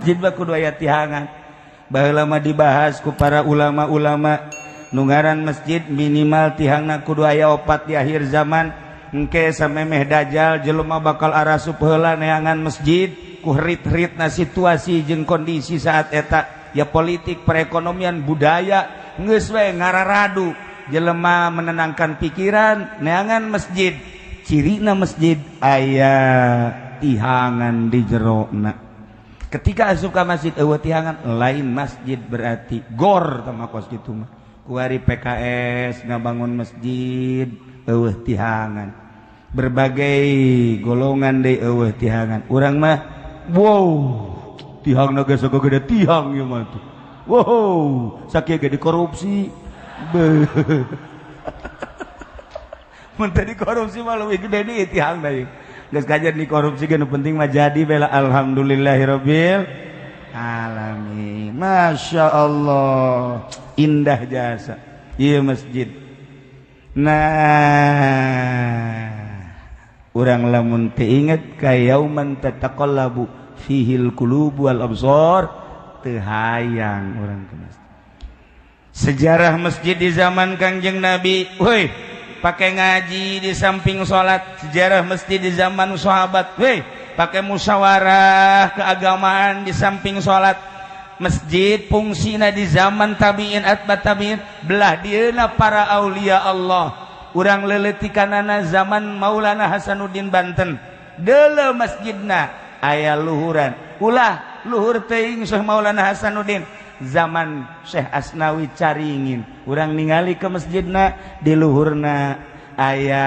Masjid mah kudu aya tihangan. Baheula mah dibahas ku para ulama-ulama nu ngaran masjid minimal tihangna kudu aya opat di akhir zaman. Engke samemeh dajjal jelema bakal arasup heula neangan masjid ku herit-heritna situasi jeung kondisi saat eta, ya politik, perekonomian, budaya geus we ngararadu. Jelema menenangkan pikiran neangan masjid. Cirina masjid aya tihangan di jerona. Ketika asup ka masjid eueuh tihangan, lain masjid berarti gor tama kos kitu mah. Kuari PKS ngabangun masjid eueuh tihangan, berbagai golongan deui eueuh tihangan. Urang mah wow, tihangna geus sagede tihang ieu mah tuh. Wow, sakieu ge dikorupsi. Beuh. Mun teu dikorupsi mah leuwih gede deui tihang deui. Geus kajian dikorupsi ge nu penting mah jadi bela alhamdulillahirabbil alamin. Masya Allah, indah jasa ieu masjid. Nah, urang lamun teu inget ka yauman tataqallabu fihil qulubu wal absar, teu hayang urang ke masjid. Sejarah masjid di zaman Kangjeng Nabi, woi, pakai ngaji di samping salat. Sejarah masjid di zaman sahabat, woi, pakai musyawarah keagamaan di samping salat. Masjid fungsina di zaman tabiin atba tabiin, belah dieuna para aulia Allah. Urang leuletikanana zaman Maulana Hasanuddin Banten, deuleu masjidna aya luhuran. Ulah luhur teuing Syekh Maulana Hasanuddin, zaman Syekh Asnawi Caringin. Urang ningali ke masjidna di luhurna aya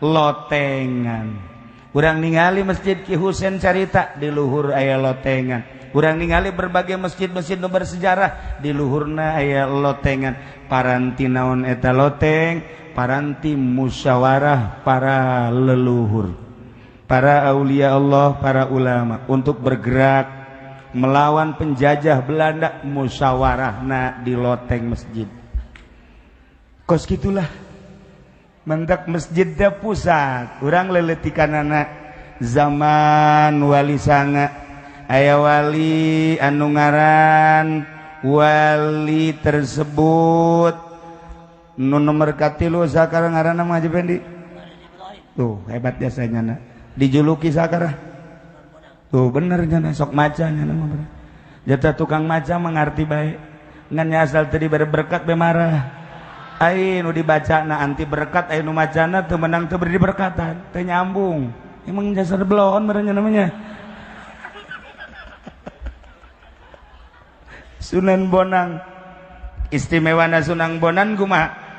lotengan. Urang ningali masjid Ki Husen Carita di luhur aya lotengan. Urang ningali berbagai masjid-masjid nu bersejarah di luhurna aya lotengan. Paranti naon eta loteng? Paranti musyawarah para leluhur, para aulia Allah, para ulama untuk bergerak melawan penjajah Belanda, musyawarahna di loteng masjid. Kos gitulah mendak masjid da pusat. Urang leuletikanana zaman Wali Sanga, aya wali anu ngaran wali tersebut nu nomor katilu sakarang ngaranna mah Haji Pendi. Tuh hebat jasanya na. Dijuluki sakarah. Tuh bener nyana sok maca nyana mah. Jatah tukang maca mengerti baik. Ngan asal teu dibere berkat be marah. Ai nu dibacana anti berkat, ai nu macana teu menang teu beri berkatan, teu nyambung. Emang jasar belon merenya namanya. Sunan Bonang, istimewana Sunan Bonang kumaha?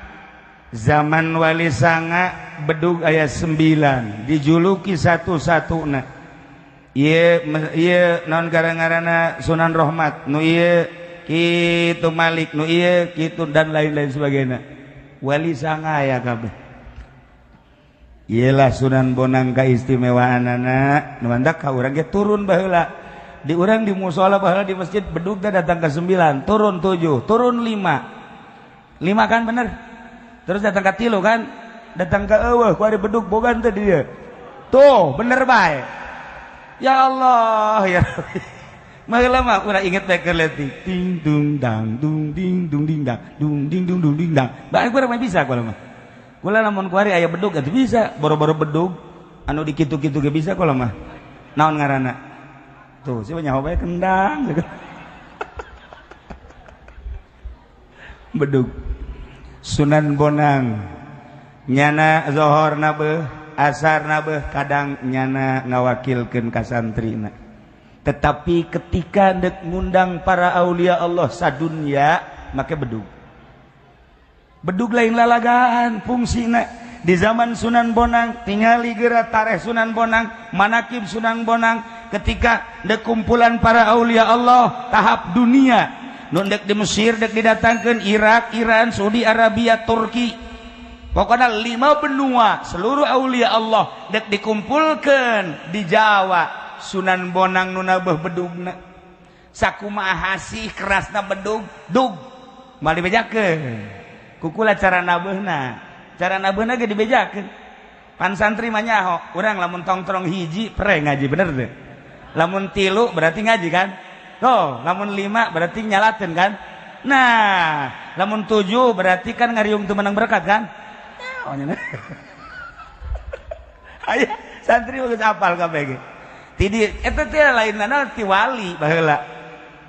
Zaman Wali Sanga bedug aya 9, dijuluki satu-satuna. Ieu ieu naon gara-garana Sunan Rohmat, nu ieu kitu Malik, nu ieu kitu dan lain-lain sebagainya. Wali Sanga aya kabeh. Iyalah Sunan Bonang kaistimewaanana, nu mandak ka urang ge turun baheula. Di urang di musola baheula di masjid bedug teh datang ke 9, turun 7, turun 5. 5 kan bener? Terus datang ke 3 kan? Datang ke eueuh ku ari bedug bogan teh dia. Tuh, bener bae. Ya Allah, ya Rabbi. Baheula mah urang inget bae keur leutik. Ding dung dang dung ding dung ding dang dung ding dung dung ding dang. Bae urang mah bisa kula mah. Kula lamun ku ari aya bedug atuh bisa, boro-boro bedug anu dikitu-kitu ge bisa kula mah. Naon ngaranna? Tuh, si nyaho bae kendang. Bedug. Sunan Bonang nyana zohor nabeuh, asar nabeuh, kadang nyana ngawakilkeun ka santrina. Tetapi ketika ndek ngundang para aulia Allah sadunya make bedug. Bedug lain lalagaan fungsina. Di zaman Sunan Bonang tingali geura tareh Sunan Bonang, manakib Sunan Bonang ketika ndek kumpulan para aulia Allah tahap dunia. Nu ndek di Mesir ndek didatangkeun Irak, Iran, Saudi Arabia, Turki. Pokoknya 5 benua seluruh aulia Allah dek dikumpulkan di Jawa. Sunan Bonang nu nabeuh bedugna. Sakumaha hasih kerasna bedug, dug moal dibejakeun. Kukula cara nabeuhna. Cara nabeuhna ge dibejakeun. Pan santri mah nyaho, urang lamun tongtrong hiji pre ngaji bener teu? Lamun 3 berarti ngaji kan? Tuh, lamun 5 berarti nyalatin kan? Nah, lamun 7 berarti kan ngariung teu menang berkat kan? Ayo, santri geus apal kabeh ge. Ti eta teh lain nana ti wali baheula.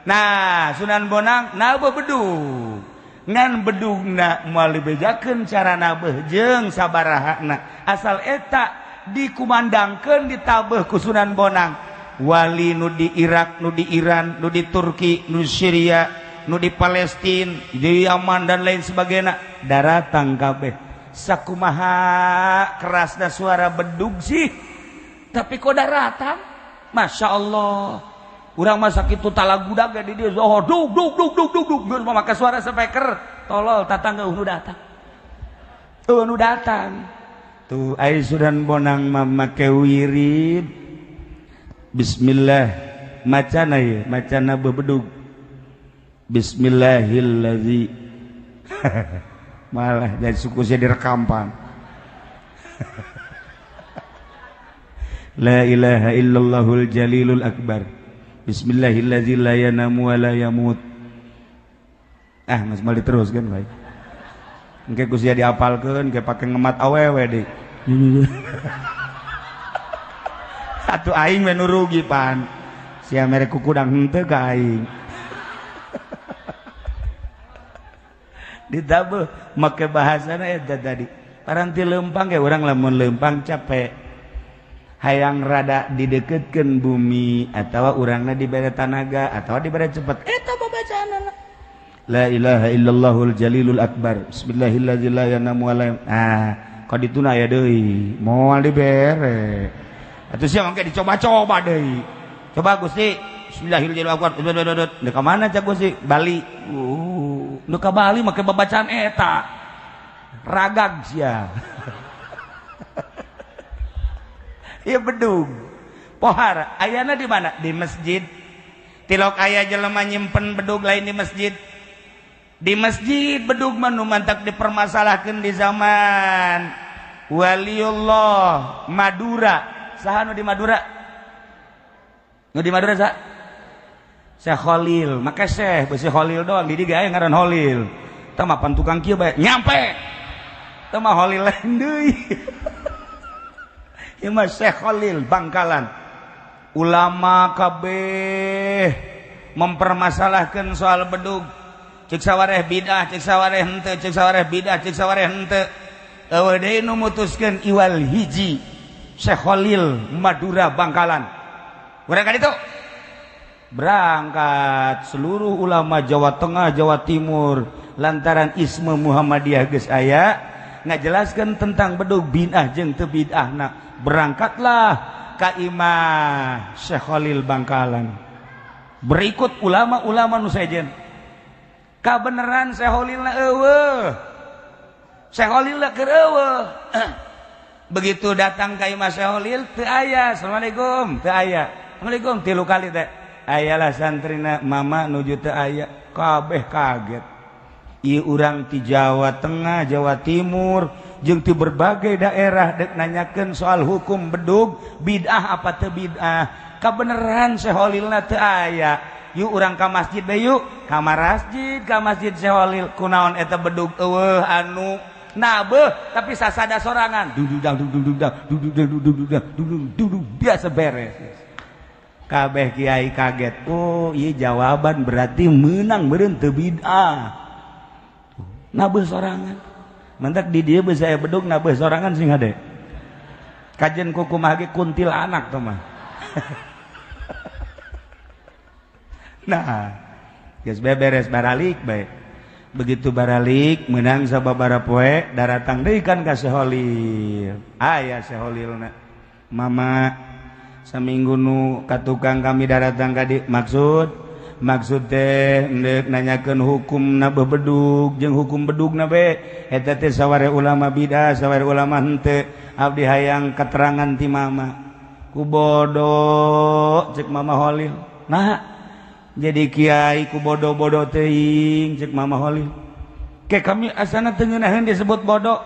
Nah, Sunan Bonang nabeuh bedug. Ngan bedugna moal dibejakeun cara nabeuh jeung sabarahana. Asal eta dikumandangkeun ditabeuh ku Sunan Bonang. Wali nu di Irak, nu di Iran, nu di Turki, nu di Syria, nu di Palestina, di Yaman dan lain sebagainya daratang kabeh. Sakumaha kerasna suara bedug sih, tapi kok daratang? Masya Allah. Urang masa kitu talagudag di dieu, oh dug dug dug dug dug dug, geus make suara speaker, tolol tatangga nu datang. Tuh nu datang. Tuh ai Sunan Bonang mah make wirid. Bismillah, macana ye, macana bebedug. Bismillahilladzi. Malah jadi suku saya direkampan. La ilaha illallahul jalilul akbar. Bismillahilladzi la yanamu wa la yamut. Ah, geus mal diteruskeun bae. Engke ku sia diapalkeun, engke pake ngemat awewe deui. Atuh aing we nu rugi pan. Sia mere kukudang henteu ka aing. Ditabeuh make bahasana eta tadi. Paranti leumpang ge urang lamun leumpang capek. Hayang rada dideketkeun bumi atawa urangna dibere tanaga atawa dibere cepet. Eta babacaanana. La ilaha illallahul jalilul akbar. Bismillahilladzi la yanamu wa la yamut. Ah, ka dituna aya deui. Moal dibere. Atuh sia mangke dicoba-coba deui. Coba Gusti, bismillahirrahmanirrahim. Dek ka mana cak Gusti? Bali. Nu ka Bali make babacaan eta. Ragag sia. Ieu bedug. Pohara ayana di mana? Di masjid. Tilok aya jelema nyimpen bedug lain di masjid. Di masjid bedug mah nu mantak dipermasalahkeun di zaman Waliullah Madura. Saha nu di Madura? Nu di Madura saha? Syekh Khalil. Make Syekh, beusi Khalil doang di dieu aya ngaran Khalil. Tah mah pan tukang kieu bae nyampe. Tah mah Khalil lain deui. Ieu mah Syekh Khalil Bangkalan. Ulama kabeh mempermasalahkan soal bedug. Cek sawareh bidah, cek sawareh henteu, cek sawareh bidah, cek sawareh henteu. Eueuh deui nu mutuskeun iwal hiji. Syekh Khalil Madura Bangkalan. Urang ka ditu. Berangkat seluruh ulama Jawa Tengah, Jawa Timur lantaran isme Muhammadiyah geus aya ngajelaskeun tentang bedug bid'ah jeung teu bid'ahna. Berangkatlah ka imah Syekh Khalil Bangkalan. Berikut ulama-ulama nu sejen. Kabeneran Syekh Khalilna eueuh. Syekh Khalilna keur eueuh. Begitu datang ka imah Syekh Khalil teu aya. Assalamualaikum, teu aya. Assalamualaikum 3 kali teh. Ayalah santrina mama nuju teu aya. Kabeh kaget. Ieu urang ti Jawa Tengah, Jawa Timur, jeung ti berbagai daerah dek nanyakeun soal hukum bedug bid'ah apa teu bid'ah. Kabeneran Syekh Khalilna teu aya. Yuk urang ka masjid bae yuk. Ka masjid, ka masjid Syekh Khalil. Kunaon eta bedug eueuh anu nabeuh tapi sasada sorangan. Dududang dududang dududang dududang dududang biasa beres. Kabeh kiai kaget. Oh, ieu jawaban berarti meunang meureun teu bid'ah. Nabeuh sorangan. Mentak di dieu geus aya bedug nabeuh sorangan sing hade. Kajen kukumaha ge kuntil anak teh mah. Nah, geus beres baralik bae. Begitu baralik menang sababaraha poe daratang deui kan ka Syekh Khalil. Aya Syekh Khalilna. Mama saminggu nu ka tukang kami daratang ka di maksud teh endek nanyakeun hukum na bedug jeung hukum bedugna be eta teh saware ulama bidah saware ulama henteu abdi hayang keterangan ti mama ku bodoh cek mama Khalil. Nah jadi kiai ku bodoh-bodoh teuing cek mama Khalil. Ke kami asana teu ngeunaheun disebut bodoh.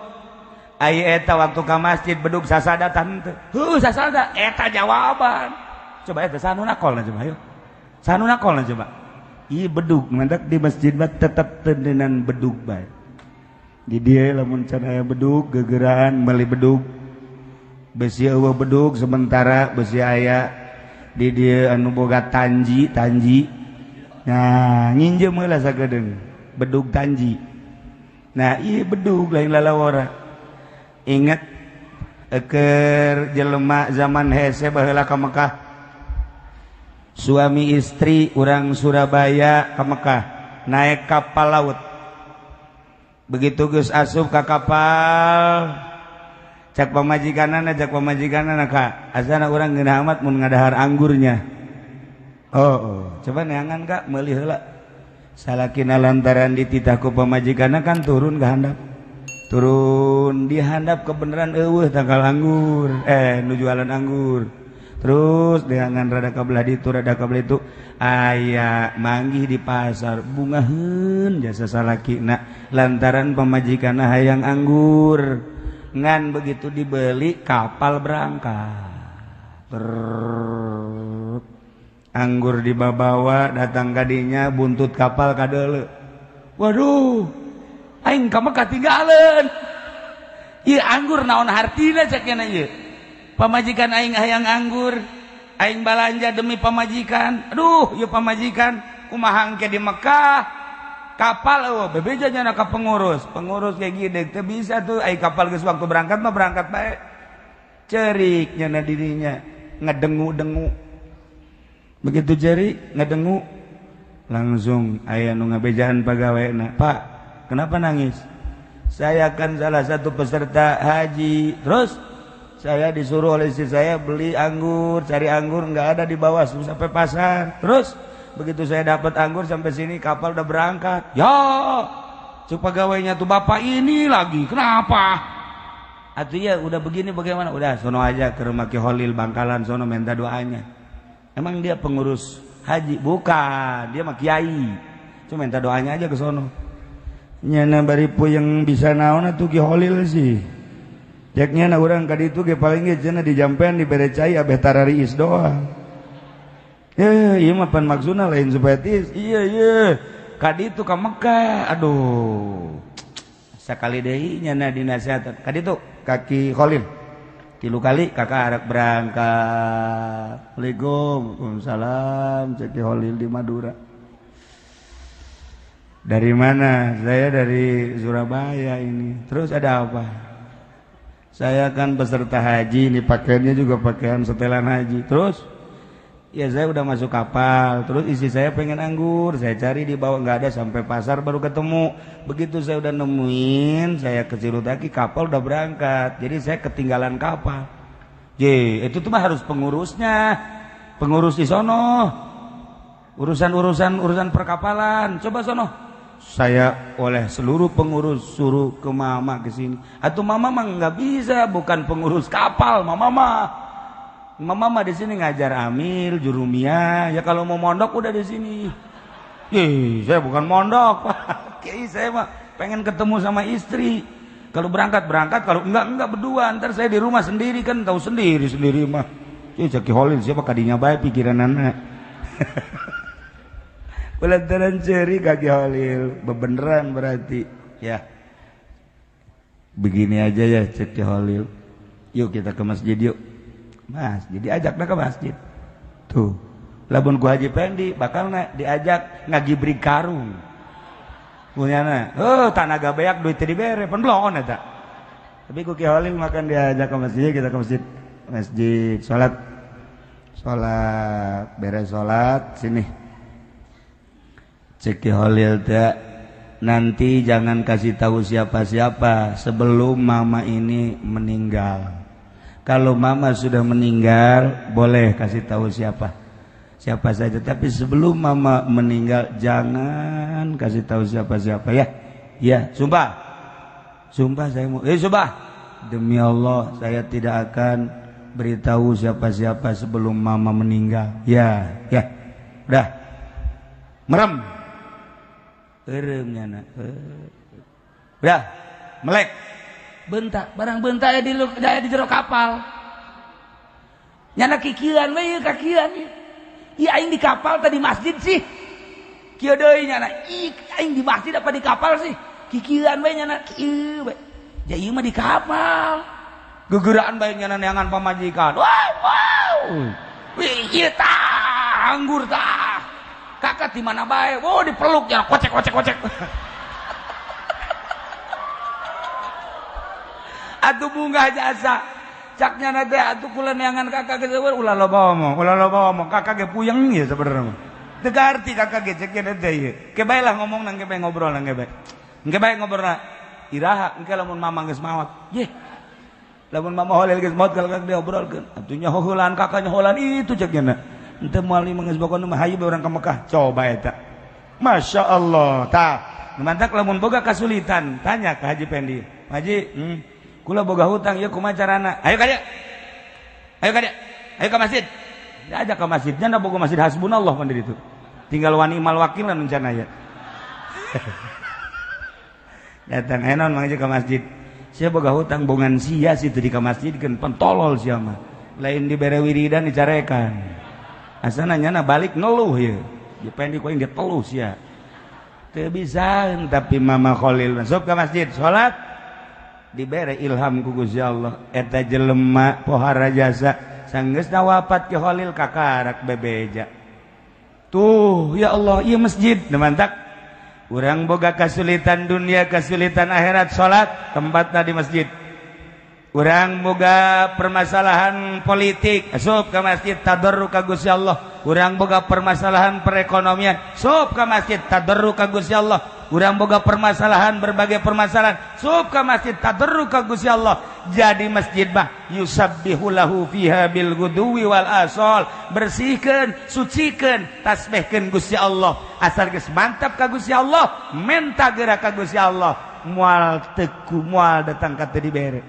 Ai eta waktu ka masjid bedug sasada tah henteu. Heuh sasada eta jawaban. Coba eta saha nu nakolna, coba ayo. Saha nu nakolna coba? Ieu bedug mantak di masjid mah tetep tendenan bedug bae. Di dieu lamun can aya bedug gegeraan meuli bedug. Besi eueuh bedug sementara besi aya di dieu anu boga tanji tanji. Nah, nginjem heula sakedeung bedug tanji. Nah, ieu bedug lain lalawara. Ingat keur jelema zaman hese baheula ka Mekah. Suami istri urang Surabaya ka Mekah naik kapal laut. Begitu geus asup ka kapal, cak pamajikanana, cak pamajikanana, "Ka, asana urang ngeunah amat mun ngadahar anggurnya." Oh, coba neangan ka, meuli heula. Salakina lantaran dititah ku pamajikanna kan turun ke handap. Turun di handap kebenaran eueuh tangkal anggur, nu jualan anggur. Terus dengan rada kabelah ditu, rada kabelah itu, aya manggih di pasar, bungaheun jasa salakina lantaran pamajikanna hayang anggur. Ngan begitu dibeli, kapal berangkat. Trrrr. Anggur dibawa datang kadinya, buntut kapal kadeuleu. Waduh, aing ka Mekah tinggalan. Ieu anggur naon hartina, cek nya ieu. Pamajikan aing hayang anggur, aing balanja demi pamajikan. Aduh, ieu pamajikan kumaha engke di Mekah? Kapal eueuh, bebeja nya ka pengurus. Pengurus kayak gini teu bisa tuh, ai kapal geus waktu berangkat mah berangkat bae. Cerik nyana dirinya, ngedengu-dengu. Begitu cerik ngedengu, langsung aya nu ngabejaan pegawai. "Pak, kenapa nangis?" "Saya kan salah satu peserta haji. Terus saya disuruh oleh istri saya beli anggur, cari anggur nggak ada di bawah sampai pasar. Terus begitu saya dapat anggur, sampai sini kapal udah berangkat." "Ya," cek pegawainya tuh, "bapak ini lagi kenapa?" "Atau ya udah begini bagaimana? Udah sono aja ke rumah Ki Holil Bangkalan sono, minta doanya." "Emang dia pengurus haji?" "Bukan, dia mah kiai. Cuma minta doanya aja ke sono." Nyana bari yang bisa naon atuh Ki Holil sih. Cek nyana urang ka ditu ge paling ge cenah dijampean, dibere cai, abeh tarariis doang. Eh, ieu mah pan maksudna lain supaya tiis. Iya, iya. Ka ditu ka Mekah. Aduh. Sakali deui nyana dinasehatan. Ka ditu ka Ki Holil. Tilu kali kakak arek berangkat. "Assalamualaikum." "Waalaikumsalam," cek Ki Holil di Madura. "Dari mana?" "Saya dari Surabaya ini." "Terus ada apa?" "Saya kan peserta haji, ini pakaiannya juga pakaian setelan haji." "Terus?" "Ya saya udah masuk kapal, terus istri saya pengen anggur, saya cari di bawah nggak ada, sampai pasar baru ketemu. Begitu saya udah nemuin, saya ke lagi, kapal udah berangkat, jadi saya ketinggalan kapal." "J, itu tuh mah harus pengurusnya, pengurus di sono, urusan-urusan urusan perkapalan, coba sono." "Saya oleh seluruh pengurus suruh ke mama ke sini." "Atau mama mah nggak bisa, bukan pengurus kapal, mama mah. Mama mah di sini ngajar amil, jurumiyah, ya kalau mau mondok udah di sini." "Ih, saya bukan mondok, Pak. Kiai, saya mah pengen ketemu sama istri. Kalau berangkat berangkat, kalau enggak berdua. Ntar saya di rumah sendiri kan, tahu sendiri sendiri mah." Ih, cek Ki Holil, siapa kadinya baik pikiran anak. Lantaran ceri ka Ki Holil, bebeneran berarti. "Ya. Begini aja ya," cek Ki Holil. "Yuk kita ke masjid yuk." Mas, jadi ajaklah ke masjid. Tuh. Lamun ku Haji Pendi bakal na diajak ngagibrik karung. Punyana, oh tanaga beak, duit teu dibere, pan bloon eta. Tapi ku Ki Holil makan diajak ke masjid, kita ke masjid. Masjid, salat. Salat, beres salat, sini. Cek Ki Holil teh, "Nanti jangan kasih tahu siapa-siapa sebelum mama ini meninggal. Kalau mama sudah meninggal, boleh kasih tahu siapa siapa saja. Tapi sebelum mama meninggal, jangan kasih tahu siapa-siapa ya." "Ya, sumpah." "Sumpah saya mau. Eh, sumpah. Demi Allah, saya tidak akan beritahu siapa-siapa sebelum mama meninggal." "Ya, ya. Udah. Merem." Eureum nyana. Udah, melek. Bentak, barang bentak ya di jero kapal. Nyana kikieuan we ieu kakieuan ieu. Ieu aing di kapal tadi masjid sih. Kieu deui nyana, ih aing di masjid apa di kapal sih? Kikieuan we nyana kieu we. Ja ieu mah di kapal. Gegeraan bae nyana neangan pamajikan. Wow wow. Wih ieu tah anggur tah. Kakak di mana bae? Oh dipeluk nyana kocek kocek kocek. Atuh bunga jasa. Caknya nate atuh kula neangan kakak ge seueur ulah loba omong, ulah loba omong. Kakak ge puyeng ya sebenarnya. Teu garti kakak ge cek teh ieu. Ke bae lah ngomong nang ke bae ngobrol nang ke bae. Engke bae ngobrol na. Iraha engke lamun mama geus maot. Ye. Lamun mama holil geus maot kalau kakak diobrolkeun. Atuh nyaho heulaan kakak nyaho heulaan itu cek nya. Henteu moal mah geus bokona mah hayu bae urang ka Mekah. Coba eta. Masya Allah. Tah, mantak lamun boga kasulitan tanya ke Haji Pendi. Haji, kula boga hutang ieu kumaha carana? Ayo ka dieu. Ayo ka dieu. Ayo ka masjid. Diajak ke masjidnya na boga masjid hasbunallah pan di ditu. Tinggal wani mal wakil rencana ya. Datang enon mangga ke masjid. Sia boga hutang bongan sia situ di ka masjid keun pentolol sia mah. Lain dibere wiridan dicarekan. Asana nyana balik ngeluh ieu. Dipendi ku aing diteluh sia. Teu bisa tapi Mama Khalil masuk ke masjid salat dibere ilham ku Gusti Allah eta jelema pohara jasa sanggeusna wafat Ki Khalil kakarak bebeja tuh ya Allah ieu masjid mantak urang boga kasulitan dunia kasulitan akhirat salat tempatna di masjid urang boga permasalahan politik asup ka masjid tadarru ka Gusti Allah urang boga permasalahan perekonomian asup ka masjid tadarru ka Gusti Allah urang boga permasalahan berbagai permasalahan sup ka masjid tadarru ka Gusti Allah. Jadi masjid mah yusabbihu lahu fiha bil guduwi wal asal, bersihkeun sucikeun tasbihkeun Gusti Allah. Asal geus mantap ka Gusti Allah menta geura ka Gusti Allah moal teku moal datang ka teu dibere.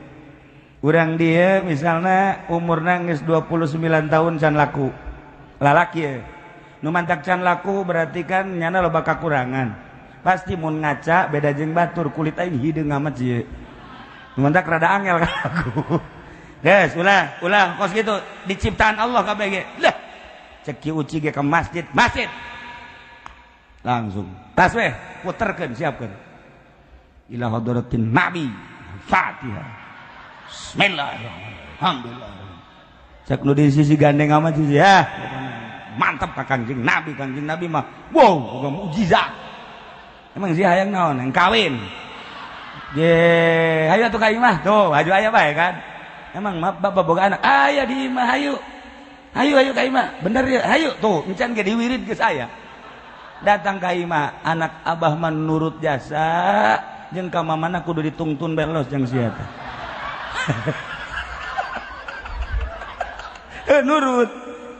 Urang dieu misalna umurna geus 29 tahun can laku lalaki ye. Nu mantak can laku berarti kan nyana loba kakurangan. Pasti mun ngaca beda jeung batur kulit aing hideung amat sih. Mantak rada angel ka aku. Geus ulah ulah kos kitu diciptaan Allah kabeh ge. Lah cek Ki Uci ge ka masjid, masjid. Langsung tas weh puterkeun siapkeun. Ila hadratin Nabi Fatihah. Bismillahirrahmanirrahim. Alhamdulillah. Cek nu di sisi gandeng amat sih ya. Mantap ka Kangjeng Nabi, Kangjeng Nabi mah wow boga mukjizat. Emang sih hayang naon yang kawin. Ye, hayu atuh ka imah tuh, haju aya bae kan. Emang maaf bapak boga anak, aya di imah hayu. Hayu hayu ka imah. Bener ya, hayu tuh, encan ge diwirid geus aya. Datang ka imah, anak abah mah nurut jasa, jeung ka mamana kudu ditungtun bae los jeung sia teh. Nurut.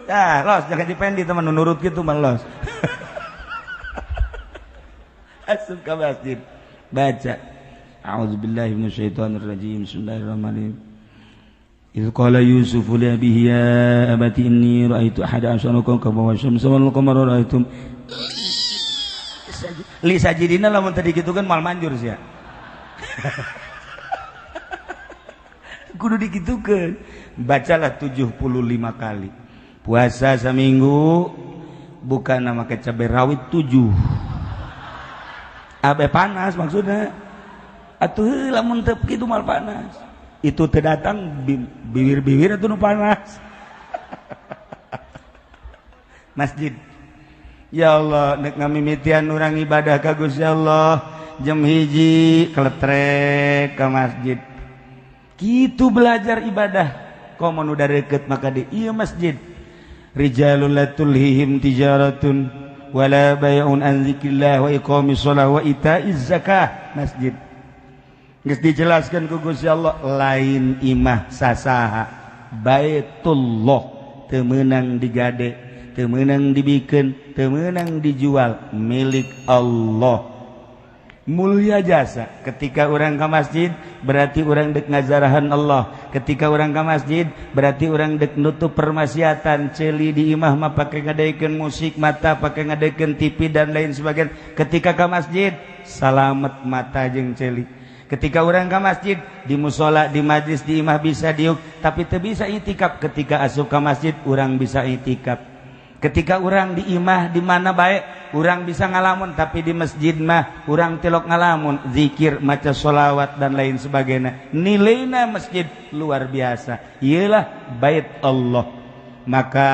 Tah, los jangan dipendi teman nurut kitu mah los. Asup ke masjid baca a'udzubillahi minasyaitonirrajim bismillahirrahmanirrahim. Idz qala Yusuf li abihi ya abati inni ra'aitu ahada asyara kawkaban wasyamsa wal qamara ra'aitum li sajidina lamun tadi kitu kan mal manjur sia. Kudu dikitukeun. Bacalah 75 kali. Puasa seminggu bukan nama cabai rawit 7. Abe panas maksudnya atuh lamun teu kitu mal panas itu teu datang bibir-bibir atuh nu panas. Masjid ya Allah nek ngamimitian urang ibadah ka Gusti Allah jam 1 keletrek ka masjid kitu belajar ibadah komo nu deukeut maka di ieu masjid rijalul la tulhihim tijaratun wala bay'un an dzikrillah wa iqamis shalah wa ita'iz zakah. Masjid geus dijelaskeun ku Gusti Allah lain imah sasaha baitullah teu meunang digade teu meunang dibikeun teu meunang dijual milik Allah. Mulia jasa ketika orang ke masjid berarti orang dek ngazarahan Allah. Ketika orang ke masjid berarti orang dek nutup permaksiatan. Celi di imah mah pake ngadekeun musik, mata pake ngadekeun TV dan lain sebagainya. Ketika ke masjid salamet mata jeung celi. Ketika urang ke masjid, di musola, di majlis, di imah bisa diuk, tapi teu bisa itikaf. Ketika asup ke masjid, urang bisa itikaf. Ketika urang di imah, di mana baik, urang bisa ngalamun, tapi di masjid mah urang tilok ngalamun, zikir, maca sholawat, dan lain sebagainya. Nilainya masjid luar biasa. Iyalah bait Allah. Maka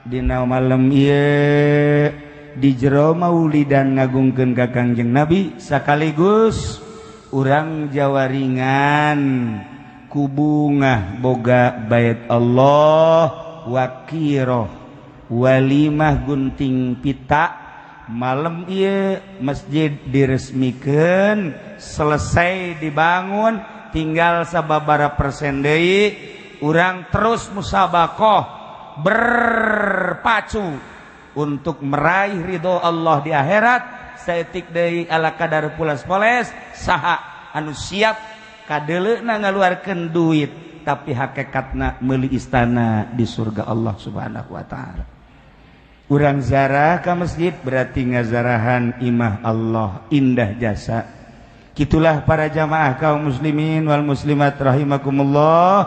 dina malam ieu, di jero maulidan ngagungkeun ka Kangjeng Nabi, sekaligus urang jawaringan ku bungah boga bait Allah, wakiroh walimah gunting pita. Malam ieu masjid diresmikan, selesai dibangun, tinggal sababara persen deui. Urang terus musabakoh, berpacu untuk meraih ridho Allah di akhirat. Saeutik deui, ala kadar pulas poles. Saha anu siap kadeleuna ngaluarkeun duit, tapi hakikatna meuli istana di surga Allah Subhanahu wa taala? Urang zarah ke masjid berarti ngazarahan imah Allah. Indah jasa. Gitulah para jamaah kaum muslimin wal muslimat rahimakumullah.